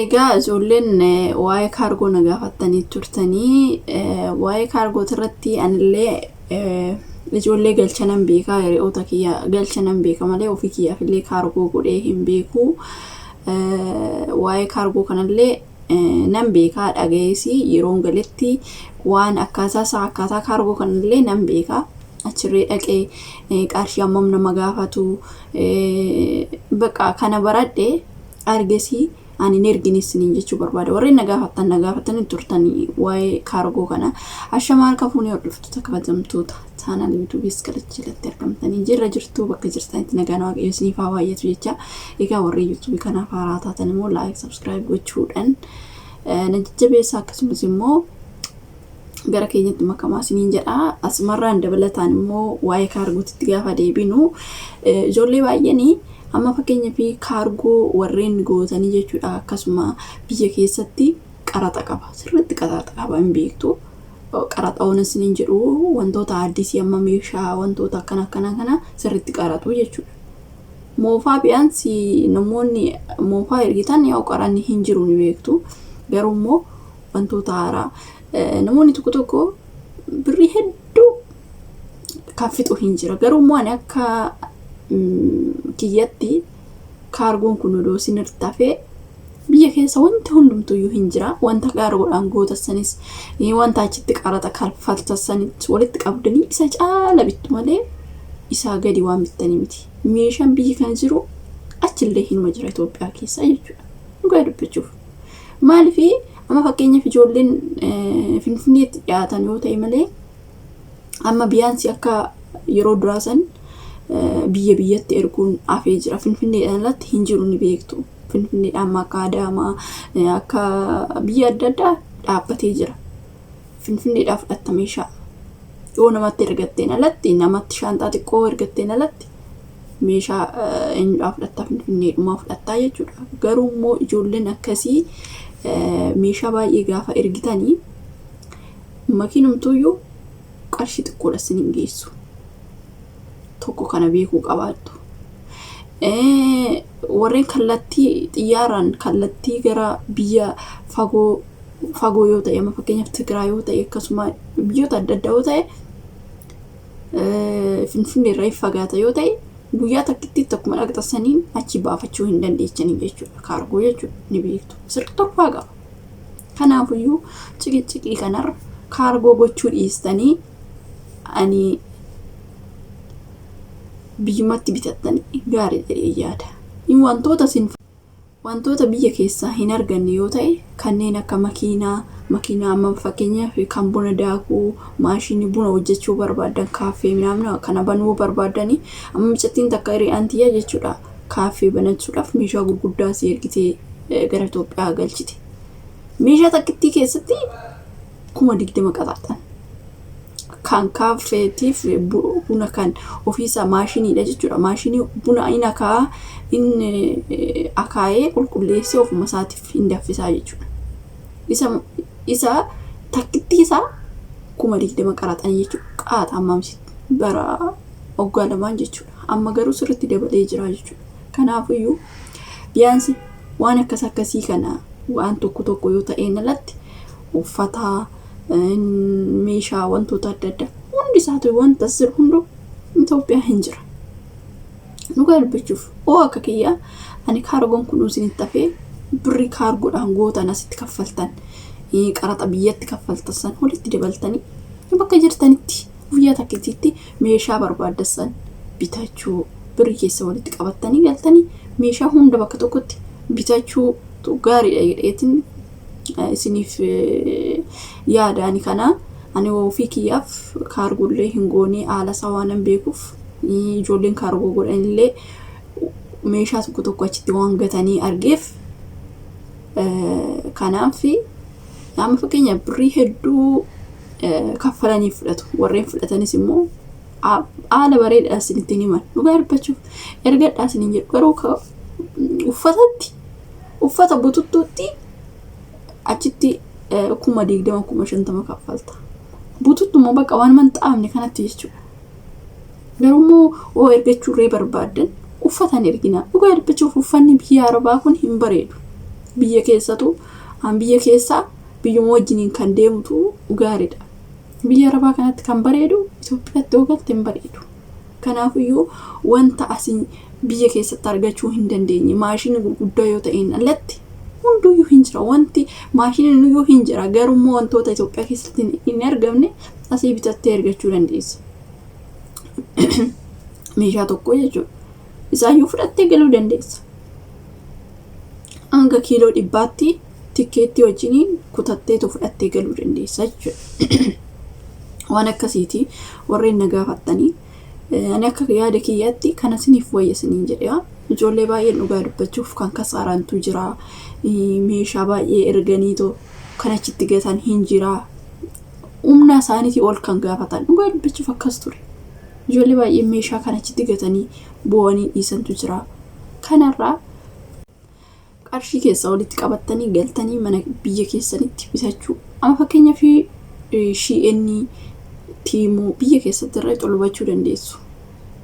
Egaa ijoolleen waa'ee kaargoo na gaafattanii turtanii, waa'ee kaargooti irratti anillee ijoollee galchanan beekaa, hiriyoota kiyya galchanan beeka malee ofii kiyyaaf illee kaargoo godhee hin beeku. Waa'ee kaargoo kanallee nan beekaa, dhagayeesi yeroon galetti waan akkaataa isaa, akkaataa kaargoo kanallee nan beekaa. Achirree dhaqee qarshii hammam nama gaafatu bakka kana baradhe argesii ani hin ergine isiniin jechuu barbaada. Warreen na gaafattan na gaafattanii turtanii waa'ee kaargoo kana. Ashamaa harka fuunee hordoftoota kabajamtoota chaanal yuutuubiis kalacha jalatti argamtanii jirra jirtu, bakka jirtanitti nagaan Waaqayyo isiniif haa baay'atu jecha. Egaa warreen yuutuubii kanaaf haaraa taatan immoo like, subscribe gochuudhaan na jajjabeessa, akkasumas immoo gara keenyatti makamaa isiniin jedha. Asumarraan dabalataan immoo waa'ee kaargootitti gaafa deebinu, ijoollee baay'een amma fakkeenyaaf kaargoo warreen gootanii jechuudha, akkasuma biyya keessatti qaraxa qaba, sirriitti qaraxa qaba, hin beektu. Qaraxa waan isiniin jedhu wantoota addisii amma meeshaa wantoota akkana akkana kana sirriitti qaraxu jechuudha. Moofaa bi'aansi namoonni moofaa ergitan yaa'u qaranni hin jiru ni beektu. Garuu immoo wantoota haaraa namoonni tokko tokko birrii hedduu kan fixu hin jira. Garuu immoo ani akka kiyyatti kaargoon kun odoo isin irratti hafee, biyya keessa wanti hundumtuyyuu hin jira. Wanta kaargoodhaan gootassanis, wanta achitti qaraxa kaffaltassanis walitti qabdanii isa caala bittu malee isaa gadi waan bittanii miti. Meeshaan biyya kana jiru achillee hinuma jira Itoophiyaa keessa jechuudha. Dhugaa dubbachuuf. Maaliif amma fakkeenyaaf ijoolleen Finfinneetti dhiyaatan yoo ta'e malee, amma biyaansi akka yeroo duraa san biyya biyyatti erguun hafee jira. Finfinneedhaan alatti hin jiru ni beektu. Finfinneedhaan amma akka Adaamaa, akka biyya adda addaa dhaabbatee jira. Finfinneedhaa fudhatta meeshaa. Yoo namatti ergatteen alatti, namatti shaanxaa xiqqoo ergatteen alatti, meeshaa eenyudhaa fudhattaa? Finfinneedhumaa fudhattaa jechuudha. Garuu immoo ijoolleen akkasii meeshaa baay'ee gaafa ergitanii makiinumtuyyuu qarshii xiqqoodha isin hin geessu. Tokko kana beekuu qabaattu. Warreen kallattii xiyyaaraan kallattii gara biyya fagoo fagoo yoo ta'e, amma fakkeenyaaf Tigraay yoo ta'e, akkasuma biyyoota adda addaa yoo ta'e, Finfinnee irraa hin fagaata yoo ta'e, guyyaa takkittiitti akkuma dhaqxasaniin achi baafachuu hin dandeechanii jechuudha. Kaargoo jechuudha ni beektu. Sirri torfaa qaba. Kanaafuyyuu ciqiciqii kanarra kaargoo gochuu dhiistanii ani biyyumatti bitattanii gaarii jedhee yaada. Wantoota isin wantoota biyya keessaa hin arganne yoo ta'e, kanneen akka makiinaa, makiinaa amma fakkeenyaaf kan buna daakuu, maashinii buna hojjechuu barbaadan, kaaffee minamna kana banuu barbaadanii, amma mucattiin takka hiriyaan tiyya jechuudha kaaffee banachuudhaaf meeshaa gurguddaa si ergitee gara Itoophiyaa galchite. Meeshaa takkittii keessatti 20,000 qaxaxan. Kan kaaffeetiif buna kan ofiisaa maashiniidha jechuudha. Maashinii buna inni akaa inni akaayee qulqulleessee ofuma isaatiif hin danfisaa jechuudha. Isa takkittii isaa 20,000 qaraxanii jechuudha. Qaaxa ammamsi bara waggaa lamaan jechuudha. Amma garuu sirriitti dabalee jira jechuudha. Kanaafiyyuu biyaansi waan akkas akkasii kana waan tokko tokko yoo ta'een alatti, uffata, meeshaa, wantoota adda addaa hundi isaatu wanta sir hundu Itoophiyaa hin jira. Dhugaa dubbachuuf oo akka kiyyaa ani kaargoon kun isinitti hafee, birrii kaargoodhaan gootan asitti kaffaltan, qaraxa biyyatti kaffaltan san walitti dabaltanii bakka jirtanitti guyyaa takkittiitti meeshaa barbaaddan bitachuu, birrii keessa walitti qabattanii galtanii meeshaa hunda bakka tokkotti bitachuu gaariidha jedheetiin isiniif yaadaani. Kana ani ofii kiyyaaf kaargoollee hin goone, haala isaa waan hin beekuuf, ijoolleen kaargoo godhanillee meeshaa tokko tokko achitti waan gatanii argeef. Kanaaf amma fakkeenya birrii hedduu kaffalanii fudhatu. Warreen fudhatanis immoo haala bareedaa isinitti himan. Dhugaa dubbachuuf ergadhaa isiniin jedhu, garuu uffatatti, uffata bututtuutti achitti 20,000, 50,000 kaffalta. Bututtuma bakka waan manxaafne kanatti jechuudha. Garuu immoo oo ergachuurree barbaaddan uffatan ergina. Dhugaa dubbachuuf uffanni biyya arabaa kun hin bareedu. Biyya keessatu an biyya keessaa biyyuma wajjiniin kan deemtu gaariidha. Biyya Arabaa kanatti kan bareedu Itoophiyaatti yoo galte hin bareedu. Kanaafiyyuu wanta asii biyya keessatti argachuu hin dandeenye maashina gurguddaa yoo ta'een alatti hunduyyuu hin jira. Wanti maashiniin iyyuu hin jira. Garuu wantoota Itoophiyaa keessatti hin argamne asii bitattee argachuu dandeessa. Meeshaa tokko jechuudha. Isaayyuu fudhattee galuu dandeessa. Hanga kiiloo 100tti tikkeettii wajjiniin kutatteetu fudhattee galuu dandeessa jechuudha. Waan akkasiiti warreen na gaafattanii. Ani akka yaada kiyyaatti kana isiniif wayya isiniin jedha. Ijoollee baay'een dhugaa dubbachuuf kan kasaarantu jira. Meeshaa baay'ee erganiitoo kan achitti gatan hin jira. Humna isaaniitii ol kan gaafatan dhugaa dubbachuuf akkas ture. Ijoollee baay'een meeshaa kan achitti gatanii boo'anii dhiisantu jira. Kanarraa qarshii keessa walitti qabattanii galtanii mana biyya keessanitti bitachuu. Amma fakkeenyaaf Shein, Temu biyya keessatti irra xulubachuu dandeessu.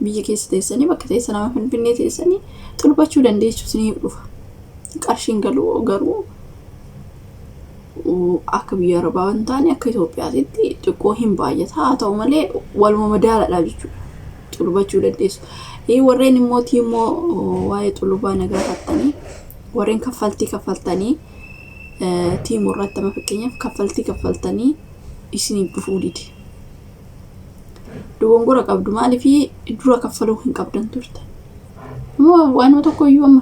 Biyya keessa teessanii bakka teessan nama Finfinnee teessanii xulubachuu dandeessu isiniif dhufa. Qarshiin galuu garuu akka biyya Arabaa hin taane akka Itoophiyaatitti xiqqoo hin baay'ata. Haa ta'u malee waluma madaaladha jechuudha. Xulubachuu dandeessu. Warreen immoo Temu waa'ee xulubaa na gaafattanii warreen kaffaltii kaffaltanii Temu irratti amma fakkeenyaaf kaffaltii kaffaltanii isiniif dhufuu dide. Dogongora qabdu maaliif dura kaffaluu hin qabdan turtan. Waanuma tokko iyyuu amma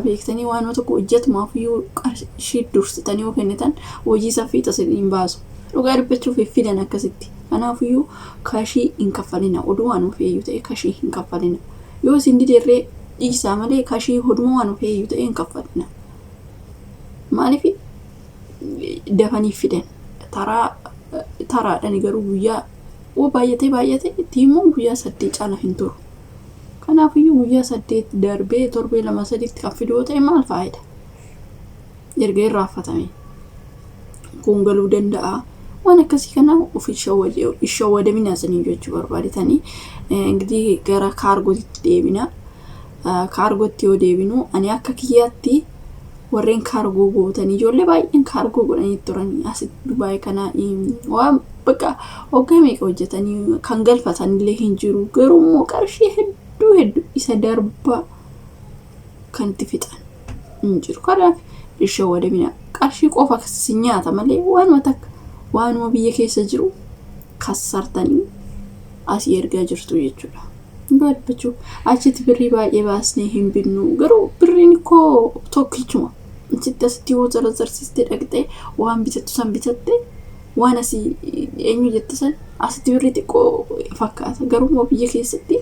beektanii waanuma tokko hojjetumaaf iyyuu qarshii dursitanii yoo kennitan hojii isaa fiixa isin baasu. Dhugaa dubbachuuf fidan akkasitti. Kanaafiyyuu kashii hin kaffalina. Oduu waanuma feeyyuu ta'e kashii hin kaffalina. Yoo isin diderree dhiisaa malee kashii hoduma waanuma feeyyuu ta'e hin kaffalina. Maaliif dafanii fidan. Taraa taraadhaan garuu guyyaa oo baay'atee baay'atee Temuun guyyaa 8 caala hin turu. Kanaafiyyuu guyyaa 8 darbee torbee 2 3tti kan fidu yoo ta'e maal faayida? Erga irraanfatame. Kun galuu danda'a. Waan akkasii kana of shawwadamina isiniin jechuu barbaadetanii. Ingidihi gara kaargootitti deebina. Kaargootti yoo deebinu ani akka kiyyaatti warreen kaargoo gootanii ijoollee baay'een kaargoo godhanii turanii asitti Dubaay kana waan bakka hoggaa meeqa hojjetanii kan galfatanillee hin jiru. Garuu immoo qarshii hedduu hedduu isa darbaa kan itti fixan hin jiru. Kanaaf hin shawwadamina. Qarshii qofa si nyaata malee waanuma takka waanuma biyya keessa jiru kassartanii asii ergaa jirtu jechuudha. Dhugaa dubbachuuf achitti birrii baay'ee baasnee hin binnu. Garuu birriin koo tokkichuma. Achitti asitti yoo zarazarsiistee dhaqxee waan bitattu san bitatte waan asii eenyu jette san asitti birrii xiqqoo fakkaata. Garuu immoo biyya keessatti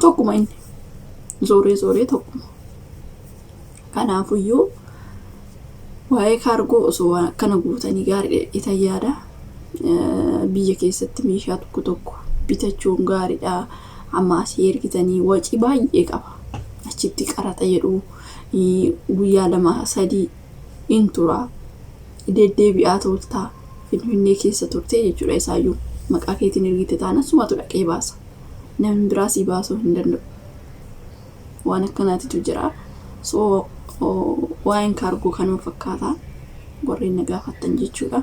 tokkuma inni. Zooree zooree tokkuma. Kanaafuyyuu waa'ee kaargoo osoo waan akkana guutanii gaariidha jedheetan yaada. Biyya keessatti meeshaa tokko tokko bitachuun gaariidha. Amma asii ergitanii wacii baay'ee qaba. Achitti qaraxa jedhu guyyaa 2 3 hin tura. Deddeebi'aa turtaa. Finfinnee keessa turtee jechuudha isaayyuu. Maqaa keetiin ergite taanaan sumatu dhaqee baasa. Namni biraa sii baasuu hin danda'u. Waan akkanaatitu jira. So waa'een kaargoo kanuma fakkaata. Warreen na gaafattan jechuudha.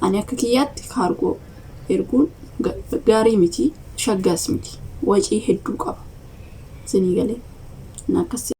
Ani akka kiyyaatti kaargoo erguun gaarii miti, shaggaas miti. Wacii hedduu qaba. Isinii galee. Akkas.